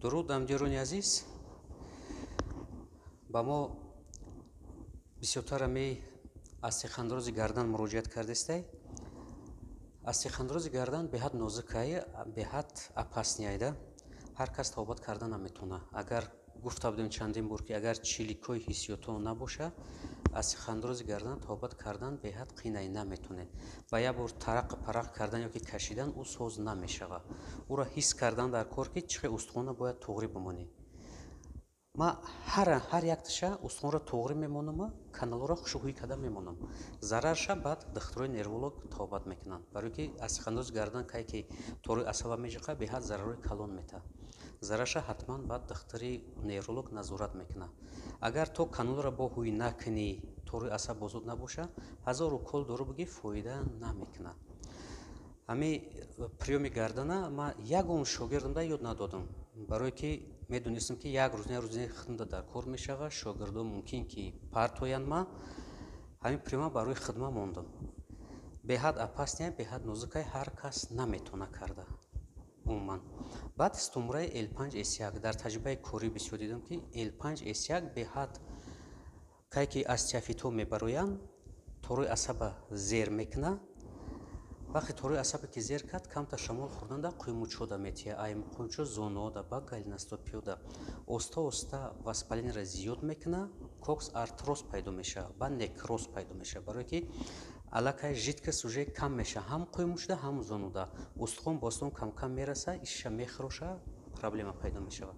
Дуруд, ҳамдиёрони азиз. Ба мо бисёртар ами остеохондрози гардан муроҷиат кардестай. Остеохондрози гардан беҳад нозукай, беҳад опасный айда. Ҳар кас табобат карда наметавона. Агар гуфта будем чандин бор, ки агар чиликҳои ҳиссиётон набоша, остеохондрози гардан табобат кардан беҳад қинай, наметонед. Ва як бор тарақ парақ кардан ёки кашидан ӯ соз намешава. Ӯро ҳис кардан дар кор, ки чӣ хел устухонро бояд туғрӣ бимонӣ. Ма ҳар якташа устухонро туғрӣ мемонам, каналҳоро хушҳӯй карда мемонам. Зарарша баъд духтурои нерволог табобат мекунанд. Барое ки остеохондрози гардан кай ки тори асаба меҷиқа, беҳад зарарҳои калон метаҳад. Зарарша ҳатман баъд духтури нейролог назорат мекунад. Агар то каналро бо ҳӯй накунӣ, тори асаб озод набоша, ҳазор укол дору бигӣ, фоида намекунад. Ҳами приёми гардана ма ягон шогирдамда ёд надодам, барое ки медонистам, ки як рӯз як рӯз хидмата дар кор мешава, шогирдо мумкин ки партоянд. Ма ҳамин приёма барои хидма мондам. Беҳад опасный, беҳад нозукай, ҳар кас наметавона карда умуман. Баъд стумураи L5 S1 дар таҷрибаи корӣ бисёр дидам, ки L5 S1 беҳад кай ки остеофитҳо мебароянд, торои асаба зер мекуна. Вақте торои асабе ки зер кард, камтар шамол хӯрданда қӯймучода метия, ай қӯймучо зонода ба голеностопиёда оста оста воспалениеро зиёд мекуна, коксартроз пайдо мешавад, ба некроз пайдо мешавад, барое ки аллакай жидкость уже кам мешавад ҳам қӯймучда, ҳам зонуда. Устухон ба устухон камкам мераса, ишша мехӯроша, проблема пайдо мешавад.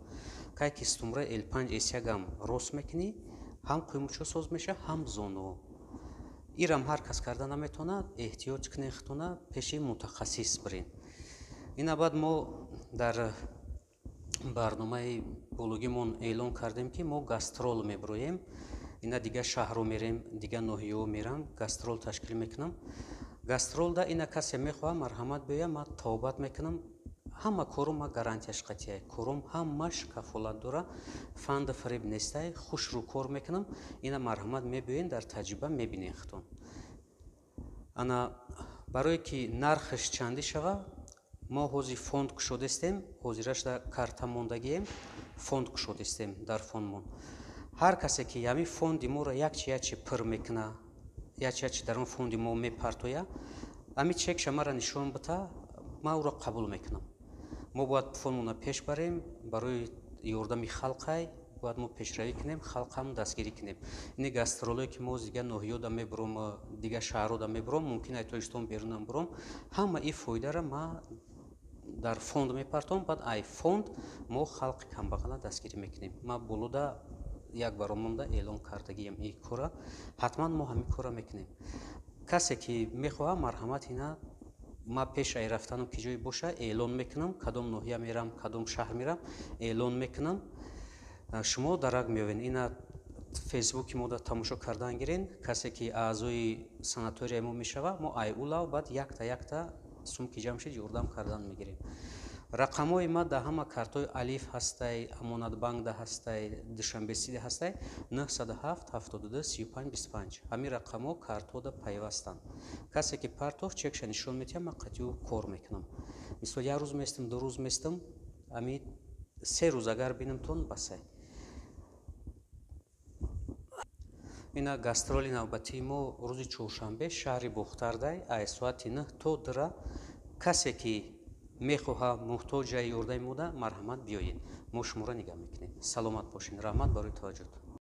Кай ки стумураи L5 S1 ам рост мекунӣ, ҳам қӯймучо соз мешавад, ҳам зону. Ирам ҳар кас карда наметавонад. Эҳтиёҷ кунед худтона, пеши мутахассис бирен. Ина баъд мо дар барномаи бологимон эълон кардем, ки мо гастрол мебироем. Ина дигар шаҳрҳо мерем, дигар ноҳияҳо мерам, гастрол ташкил мекунам. Гастролда ина касе мехоҳад, марҳамат биёя, ман табобат мекунам. Ҳама корум ма гарантияш қатъия, корум ҳамаш кафолат дора, фанду фиреб нестай, хушрӯ кор мекунам. Ина марҳамат, мебиёен, дар таҷриба мебинен худтон. Ана барое ки нархаш чандӣ шава, мо ҳозир фонд кушодастем, ҳозирашда карта мондагием, фонд кушодастем. Дар фондмон ҳар касе ки ҳамин фонди моро якчи якчи пур мекуна, якчи якчи дар он фонди мо мепартоя, ҳамин чекша мара нишон бита, ман ӯро қабул мекунам. Мо бояд фондмонро пеш барем, барои ёрдами халқай бояд мо пешравӣ кунем, халқам дастгирӣ кунем. Ини гастролое ки мо дигар ноҳиёда мебуром, дигар шаҳрҳода мебуром, мумкин ай Тоҷикистон берунам буром, ҳама ин фоидаро ма дар фонд мепартом. Баъд ай фонд мо халқи камбағала дастгирӣ мекунем. Ма болода як баромонда эълон кардагиам ин кора, ҳатман мо ҳамин кора мекунем. Касе ки мехоҳад, марҳамат. Ина ма пеш ай рафтанам ки ҷое боша, эълон мекунам, кадом ноҳия мерам, кадом шаҳр мерам, эълон мекунам, шумо дарак меёвед. Ина фейсбуки мода тамошо кардан гирен. Касе ки аъзои санаторияи мо мешава, мо ай улав баъд якта якта сум ки ҷамъ шид, ёрдам кардан мегирем. Рақамҳои ма дар ҳама картҳои Алиф ҳастай, Амонатбанкда ҳастай, Душанбесида ҳастай: 907 72 35 25. Ҳамин рақамҳо картҳода пайвастанд. Касе ки партофт, чекша нишон медиҳам, ман қатъи ӯ кор мекунам. Мисол, як рӯз местам, 2 рӯз местам, ҳамин 3 рӯз агар бинамтон, басай. Ина гастроли навбатии мо рӯзи чоршанбе шаҳри Бохтардай, ай соати 9 то 2. Касе ки мехоҳа, муҳтоҷаи ёрдами мода, марҳамат, биёед, мо шуморо нигаҳ мекунем. Саломат бошед, раҳмат барои таваҷҷӯҳ.